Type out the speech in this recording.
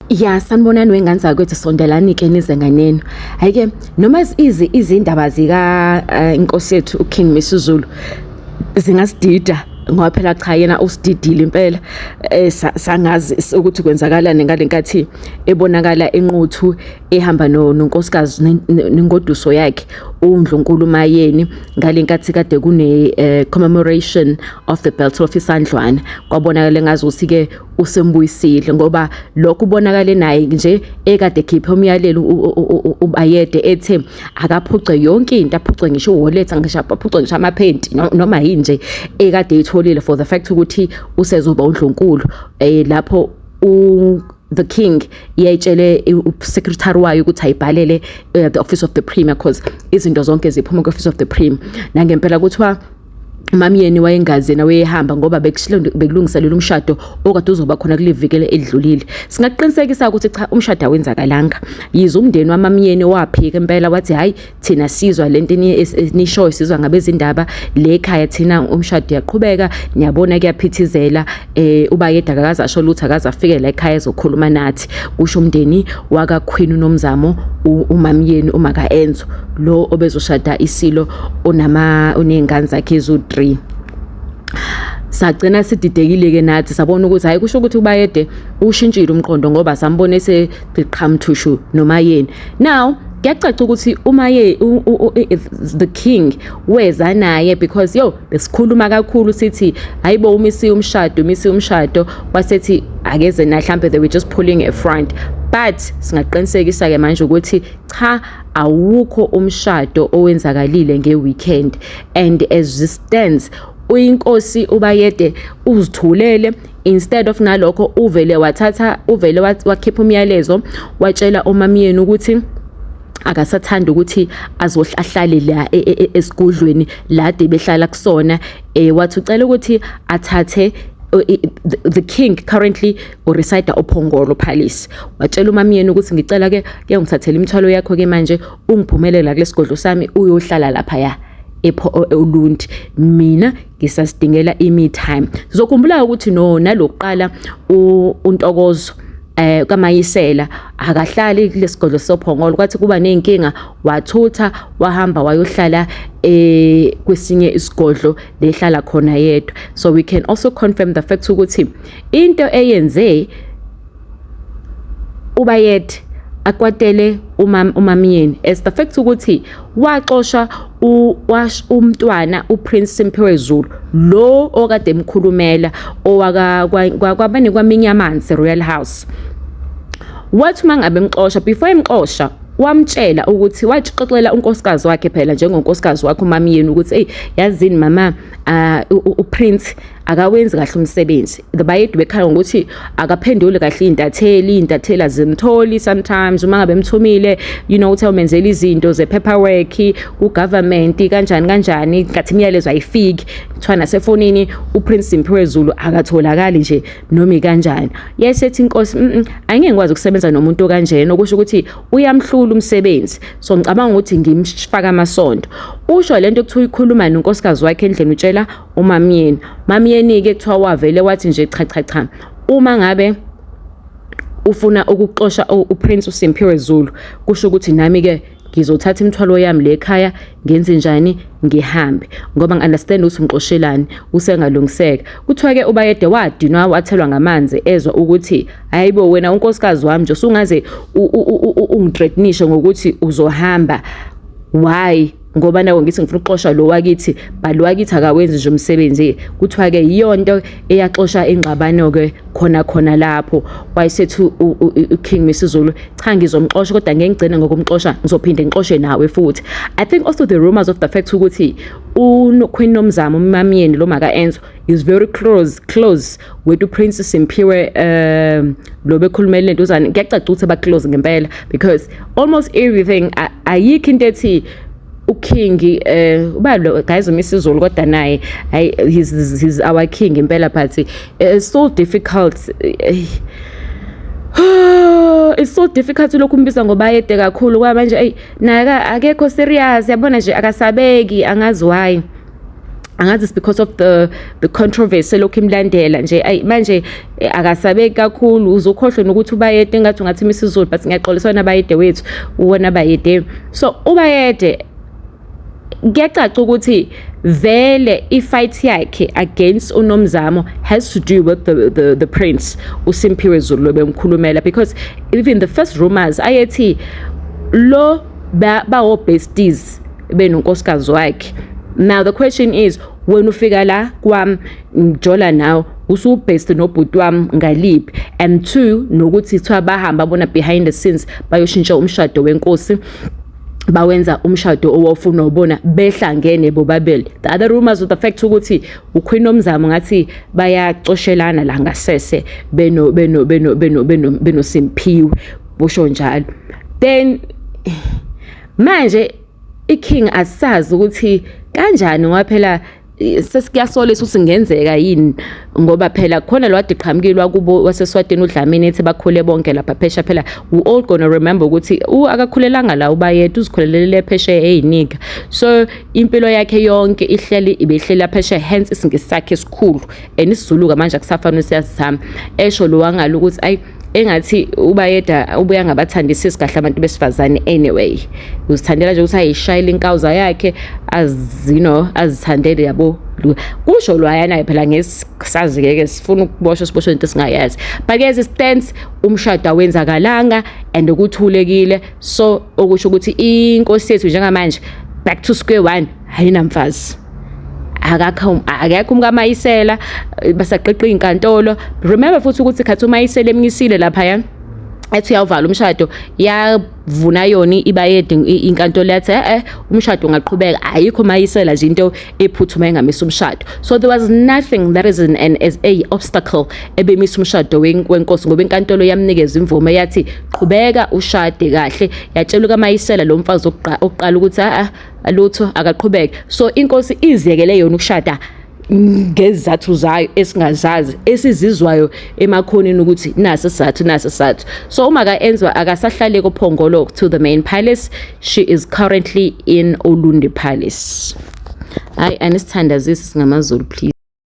Ya, sanibonani wengane zakwethu, sondelani ke nize nganeno. Hhayi-ke noma izindaba zika inkosi yethu uKing Misuzulu zingasidida ngoba phela cha yena usididile impela, sangazi ukuthi kwenzakalani ngale nkathi ebonakala eNquthu ehamba nonkosikazi nengoduso yakhe uNdlunkulu Mayeni ngale nkathi kade kune commemoration of the Battle of Isandlwana. Kwabonakala ngazuthi-ke usembuyisile ngoba lokho ubonakale naye nje ekade ekhiphe umyalelo uBayede ethe akaphuce yonke into, aphuce ngisho uwallet, ngisho aphuce ngisho amaphenti, noma yini nje ekade eyitholile for the fact ukuthi usezoba undlunkulu. Lapho the king iyayitshele usecretary wayo ukuthi ayibhalele the office of the premier, cause izinto zonke ziphuma ku-office of the premier. Nangempela kuthiwa uMamyeni wayengazi yena wayehamba ngoba bekulungiselela umshado okade uzoba khona kule viki elidlulile. Singakuqinisekisa ukuthi cha, umshado awenzakalanga. Yize umndeni waMamyeni waphika impela wathi hhayi, thina sizwa lento nishoyo, sizwa ngabezindaba le ekhaya, thina umshado uyaqhubeka, niyabona kuyaphithizela. Ubayede akakaze asho lutho, akaze afike la ekhaya ezokhuluma nathi, kusho umndeni wakaQueen uNomzamo uMamyeni uMaka-Enzo lo obezoshada isilo onama oney'ngane zakhe eziwu-3. Sagcina sididekile-ke nathi, sabona ukuthi hhayi, kusho ukuthi uBayede ushintshile umqondo ngoba sambona eseqhamthushu noMayeni. Now kuyacaca ukuthi umaye the king weza naye because yo besikhuluma kakhulu sithi hayibo, umisiwe umshado, umisiwe umshado, wasethi akeze na, mhlambe they were just pulling a front. But singaqinisekisa ke manje ukuthi cha, awukho umshado owenzakalile nge-weekend, and as it stands uyinkosi uBayede uzithulele. Instead of nalokho uvele wathatha, uvele wakhipha umyalezo, watshela uMamyeni ukuthi akasathanda ukuthi azohlale la esigodlweni la de behlala kusona. Wathi ucela ukuthi athathe the king currently ureside oPhongolo Palace. Watshela uMamyeni ukuthi ngicela ke ke ngithathele imithwalo yakho ke manje, ungiphumele la kulesigodlo sami, uyohlala lapha ya eLundi, mina ngisasidingela imi time. Sizokhumbula ukuthi no nalokuqala uNtokozo kaMayisela akahlali kulesigodlo soPhongolo, kwathi kuba nezinkinga wathutha wahamba wayohlala kwesinye isigodlo lehlala khona yedwa. So we can also confirm the fact ukuthi into eyenze uBayede akwatele uMamyeni as the fact ukuthi waxosha umntwana uPrince Simphiwe Zulu lo okade emkhulumela owaka kwabani kwaMinyamanzi Royal House. Wathi uma ngabe emxosha, before emxosha wamtshela ukuthi waxoxela unkosikazi wakhe phela njengonkosikazi wakhe uMamyeni ukuthi hey, yazini mama, uPrince akawenzi kahle umsebenzi. The Bayede bekhala ngokuthi akaphenduli kahle iy'ntatheli, iy'ntatheli azimtholi sometimes uma ngabe emthumile, uthe umenzela izinto ze-paperwork ku-government kanjani kanjani, ngathi imiyalezo ayifiki. Kuthiwa nasefonini uPrince Simphiwe Zulu akatholakali nje noma ikanjani. Yesethi inkosi, angeke ngikwazi ukusebenza nomuntu okanjena, okusho ukuthi uyamhlula umsebenzi, so ngicabanga ukuthi ngimfaka amasondo. Usho lento kuthiwa uyikhuluma nonkosikazi wakhe endlini, utshela uMamyeni. Mamyeni-ke kuthiwa wavele wathi nje cha cha cha, uma ngabe ufuna ukuxosha uPrince uSimphiwe Zulu, kusho ukuthi nami-ke ngizothatha imithwalo yami le ekhaya, ngenze njani, ngihambe, ngoba ngi-understand ukuthi ngixoshelani, usengalungiseka. Kuthiwa-ke uBayede wadinwa wathelwa ngamanzi ezwa ukuthi hayibo, wena unkosikazi wami nje usungaze ungithreatenishe ngokuthi uzohamba, why? Ngoba nawe ngithi ngifuna ukuxosha lo wakithi, but lo wakithi akawenzi nje umsebenzi. Kuthiwa-ke iyonto eyaxosha ingxabano-ke khona khona lapho. Wayesethi uKing Misuzulu, cha, ngizomxosha, kodwa ngeke ngigcine ngokumxosha, ngizophinde ngixoshe nawe futhi. I think also the rumors of the fact ukuthi uQueen Nomzamo uMamyeni lo maka Enzo is very close with uPrince Simphiwe lo bekhulumela lentuzane. Kuyacaca ukuthi ba close ngempela because almost everything, ayikho into ethi uKing uba lo guys uMisuzulu, kodwa naye hayi, he's our king impela, but it's so difficult, it's so difficult lokhu umbiza ngoba yede kakhulu kwamanje. Ey, naye akekho serious, yabona nje, akasabeki, angazi why. Angazi it's because of the controversy elokhu imlandela nje. Ayi, manje akasabeki kakhulu, uzokhohlwa nokuthi uBayede engathi ungathi imisizulu, but ngiyaxolisa wena Bayede wethu, uwona Bayede. So uBayede kuyacaca ukuthi vele i-fight yakhe against uNomzamo has to do with the prince uSimphiwe Zulu bemkhulumela, because even the first rumors ayethi lo bawo besties benonkosikazi wakhe. Now the question is, wena ufika la kwami, ngijola nawe, usubest nobhuti wami ngaliphi? And two, nokuthi kuthiwa bahamba bona behind the scenes bayoshintsha umshado wenkosi, bawenza umshado owawufuna ubona behlangene bobabili. The other rumors with the fact ukuthi uQueen Nomzamo ngathi bayacoshelana la ngasese beno benoSimphiwe, busho njalo. Then manje iking asazi ukuthi kanjani, ngoba phela sesikuyasolisa ukuthi kungenzeka yini, ngoba phela khona lo kade qhamukile kubo waseSwatini uDlamini, ethi bakhule bonke lapha phesha. Phela we all gonna remember ukuthi akakhulelanga la uBayede, uzikhulelele phesheya eyinika. So impilo yakhe yonke ihleli ibehlela phesheya, hence isiNgisi sakhe esikhulu and isiZulu manje akusafani, siyazama esho lo wangalo ukuthi ayi, engathi uBayeda ubuya ngabathandisisi kahle abantu besifazane. Anyway, uzithandela nje ukuthi ayishayele inkawuza yakhe, as you know, azithandele yabo, kusho lwayana. Phela ngesisazi ke sifuna ukuboshwa, siboshwe into esingayazi, but as it stands umshado awenzakalanga and kuthulekile. So okusho ukuthi inkosi yethu njengamanje, back to square one, ayinamfazi, akakho, akekho umkaMayisela, basaqeqa izinkantolo. Remember futhi ukuthi khathi uMayisela emnyisile lapha, ethi uyawuvala umshado, yavuna yona iBayede inkantolo, yathi umshado ungaqhubeka, ayikho Mayisela nje into ephuthuma engamisa umshado. So there was nothing that is an as a obstacle ebemisa umshado wenkosi, ngoba inkantolo yamnikeza imvume, yathi qhubeka ushade kahle. Yatshela kaMayisela lo mfazi oqala ukuthi a lutho, akaqhubeke. So inkosi iziyekele yona ukushada ngezizathu zayo esingazazi, esizizwayo emakhoneni ukuthi nasi isizathu, nasi isizathu. So uma ka-Enzwa akasahlale koPhongolo to the main palace, she is currently in Olundi Palace. Hayi, anisithandazisi singamaZulu, please.